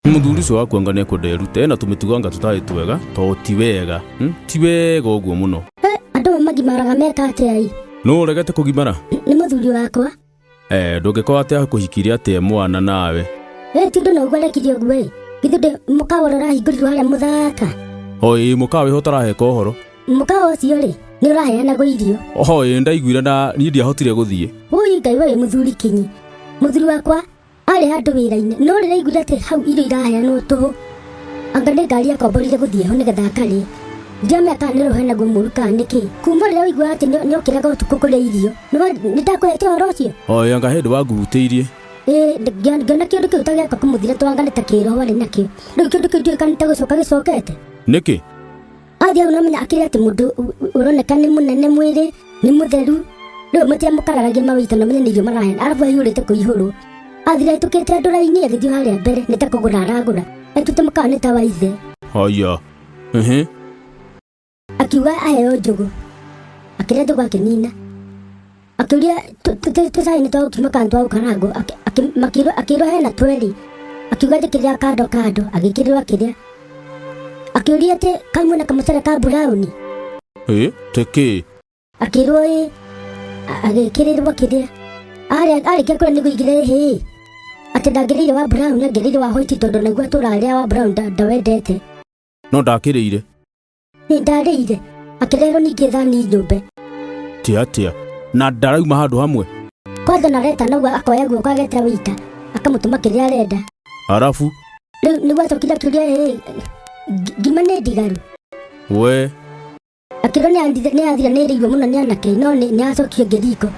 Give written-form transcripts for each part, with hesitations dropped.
Mũthuri ũcio waku anga nĩekwenda erute ena tũmĩtugo anga tũtarĩ twega to ti wega Ti wega ũguo mũno. Eh, andũ amwe magimaraga meka atĩa ĩ? Nũ ũregete kũgimara? Nĩ mũthuri wakwa. Eh, ndũngĩkorwo atĩ akũhikirie atĩ e mwana nawe. Eh, ti ũndũ na ũguo arekire ũguo ĩ. Githĩ ndĩ mũkawa ũrĩa ũrahingũrirwo harĩa mũthaka? O ĩ mũkawa wĩho ũtaraheka ũhoro. Mũkawa ũcio rĩ, nĩ ũraheanagwo irio. Oho ĩ ndaiguire na niĩ ndiahotire gũthiĩ. Ũi Ngai we wĩ mũthuri kinyi. Mũthuri wakwa arĩ handũ wĩra-inĩ no rĩrĩa aiguire atĩ hau irio iraheanwo tũhũ anga nĩ ngari akomborire gũthiĩ ho nĩgetha akarĩe ndiamenya kana nĩ rũhenagwo mũru kana nĩkĩ kuma rĩrĩa ũiguaga atĩ nĩ okĩraga ũtukũ kũrĩa irio nĩ ndakũhete ũhoro ũcio Oĩ anga hĩndĩ wangurutĩirie. Ĩĩ, ngĩona kĩũndũ kĩu ta gĩaka kũmũthira twanga nĩ ta kĩroho arĩ nakĩo rĩu kĩũndũ kĩu ndiũĩ kana nĩ ta gũcoka gĩcokete. Nĩkĩ? Athiĩ hau nomenya akĩrĩ atĩ mũndũ ũroneka nĩ mũnene mwĩrĩ nĩ mũtheru rĩu matiamũkararagia mawĩita nomenya nĩ irio maraheana arabu aiyũrĩte kũihũrwo athire ahĩtũkĩte andũ raini agĩthiĩ harĩa mbere nĩ ta kũgũra aragũra atuĩte mũkawa nĩ ta wa ithe. Haya. Ehe. Akiuga aheo njũgũ akĩrĩa njũgũ akĩnina akĩũria tũcai nĩ twa gũkima kana twa gũkarangwo. Akĩrwo hena twerĩ akiuga njĩkĩrĩra kando kando agĩkĩrĩrwo akĩrĩa akĩũria atĩ kaumwo na kamũcere ka burauni. Ĩ, tĩkĩ? Akĩrwo ĩ agĩkĩrĩrwo akĩrĩa arĩkia kũrĩa nĩguo aigire ĩhĩ atĩ ndangĩrĩire wa brown angĩrĩire wa white tondũ naguo atũrarĩa wa brown ndawendete. No ndakĩrĩire. Nĩ ndarĩire akĩrerwo ningĩ thani nyũmbe. Ti atĩa? Na ndarauma handũ hamwe. Kwanza nareta naguo akoya guoko ageta wĩita akamũtũma kĩrĩa arenda. Arabu? Rĩu nĩguo acokire akĩũria ĩ ngima nĩ ndigaru. We. Akĩrwo nĩ athira nĩ ĩrĩirwo mũno nĩ anake no nĩ acokio ĩngĩ riko.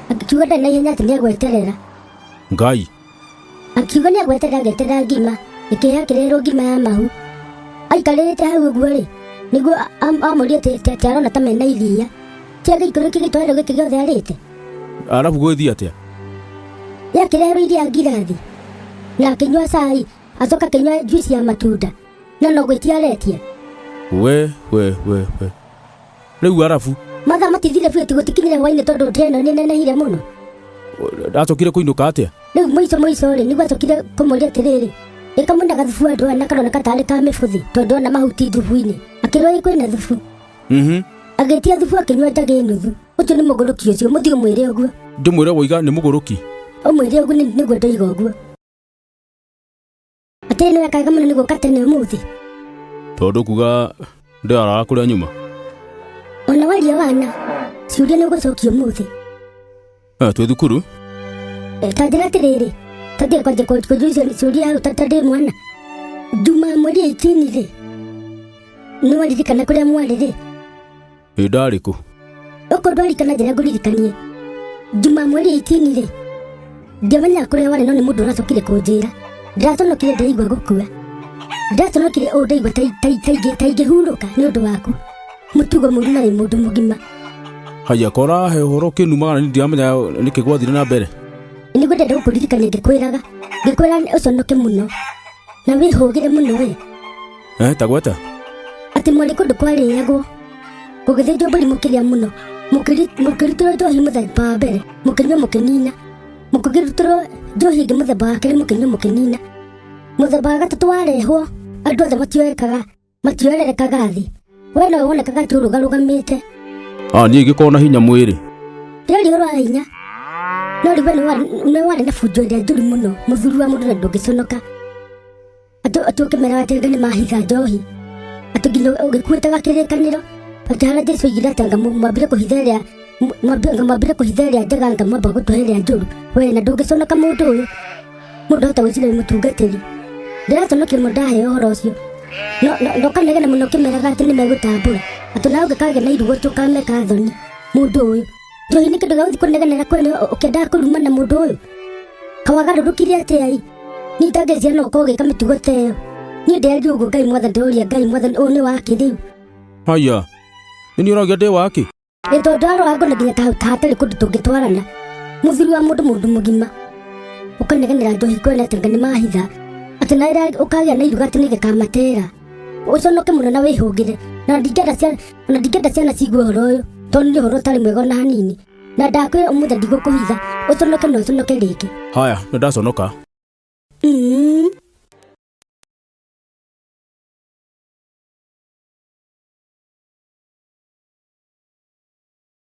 Akiuga ndarĩ na ihenya atĩ nĩ egweterera. Ngai. Akiuga nĩ egweterera agĩeterera ngima ĩkĩhĩa akĩrehwo ngima ya mahu. Aikarĩte hau ũguo rĩ nĩguo amũrie atĩ arona ta mena iria. Ti agĩikũrũkie gĩtoero gĩkĩ gĩothe arĩte. Arabu gwĩthiĩ atĩa? Yakĩreherwo iria ngirathi na akĩnyua cai acoka akĩnyua juice ya matunda no no gwĩtia aretia. We we we we. Rĩu arabu. Mathaa matithire biũ atĩ gũtikinyire hwainĩ tondũ ndĩa ĩno nĩ nenehire mũno. Ndacokire kũinũka atĩa? Rĩu mũico mũico rĩ nĩguo acokire kũmũria atĩrĩrĩ ĩkamwĩna gathubu andũ aya na karoneka tarĩ ka mĩbũthĩ tondũ ona mahuti thubu-inĩ. Akĩrwo ĩ kwĩna thubu. Agĩtia thubu akĩnyua njagi nuthu. Ũcio nĩ mũgũrũki ũcio mũthiĩ ũmwĩre ũguo. Ndĩmwĩre woiga nĩ mũgũrũki? Ũmwĩre ũguo nĩguo ndoiga ũguo. Atĩ nĩ wekaga mũno nĩ gũka tene ũmũthĩ. Tondũ kuga ndĩraraga kũrĩa nyuma. Ona waria wana ciũria nĩ ũgũcokia ũmũthĩ. Eh, twĩ thukuru? Eh, ta njĩra atĩrĩrĩ tondũ kwanja kũnjũria ciũria hau ta ndĩ mwana. Juma mweri 18 rĩ nĩ waririkana kũrĩa mwarĩ rĩ? Ĩ ndarĩ kũ? Okorwo ndwaririkana njĩra ngũririkanie. Juma mweri 18 rĩ ndiamenyaga kũrĩa warĩ no nĩ mũndũ ũracokire kũnjĩra. Ndĩraconokire ndaigua gũkua. Ndĩraconokire ũũ ndaigua ta ingĩhurũka nĩ ũndũ waku. Mũtugo mũru na wĩ mũndũ mũgima. Haya, kora he ũhoro ũkĩnumaga na niĩ ndiramenya nĩkĩ gwathire na mbere. Nĩguo ndenda gũkũririkania ngĩkwĩraga. Ngĩkwĩra ũconoke mũno. Na wĩhũgĩre mũno we. Eh, ta gweta. Atĩ mwarĩ kũndũ kwarĩagwo. Gũgĩthĩnjwo mbũri mũkĩrĩa mũno. Mũkĩrutĩrwo njohi mũthemba wa mbere. Mũkĩnyua mũkĩnina. Mũkĩrutĩrwo njohi ĩngĩ mũthemba wa kerĩ mũkĩnyua mũkĩnina. Mũthemba wa gatatũ warehwo andũ othe matioekaga matioererekaga thĩ. We nowe wonekaga atĩ ũrũgarũgamĩte. Ah, niĩ ngĩkorwo na hinya mwĩrĩ. Ndĩraria ũhoro wa hinya. No rĩu we nĩ warĩ na bunjo ĩrĩa njũru mũno. Mũthuri wa mũndũ na ndũngĩconoka. Atĩ ũkĩmeraga atĩ anga nĩ mahitha njohi. Atĩ nginya ũgĩkuĩte kĩrĩkanĩro. Atĩ harĩa Jesu oigire atĩ anga mwambire kũhitha ĩrĩa anga mwambire kũhitha ĩrĩa njega anga mwamba gũtũhe ĩrĩa njũru. We na ndũngĩconoka mũndũ ũyũ. Mũndũ ahota gwĩciria nĩ mũtungatĩri. Ndĩraconokire mũno ndaheo ũhoro ũcio. No ũkanegena mũno ũkĩmeraga atĩ nĩ megũtambũra. Atĩ nawe ũngĩkagĩa na iruga ũkameka thoni mũndũ ũyũ. Njohi nĩ kĩndũ gĩa gũthiĩ kũnegenera kwene ũkĩendaga kũrumana mũndũ ũyũ. Kawagarũrũkire atĩa ĩ? Niĩ ndangĩciria no ũkorwo ũgĩka mĩtugo ta ĩyo. Niĩ ndĩraria ũguo Ngai mwathani ndĩroria Ngai mwathani ũyũ nĩ wakĩ rĩu? Haya, nĩ niĩ ũragia ndĩ wakĩ? Ĩ tondũ ndarora ngona nginya ta hatarĩ kũndũ tũngĩtwarana. Mũthuri wa mũndũ mũndũ mũgima. Ũkanegenera njohi kwene atĩ anga nĩ mahitha. Atĩ na ũkagĩa na iruga atĩ nĩ gĩkamatera. Ũconoke mũno na wĩhũngĩre. Na ndingĩenda ciana, ona ndingĩenda ciana ciigue ũhoro ũyũ. Tondũ nĩ ũhoro ũtarĩ mwega ona hanini. Na ndakwĩra ũmũthĩ ndigũkũhitha. Ũconoke na ũconoke rĩngĩ. Haya, nĩ ndaconoka.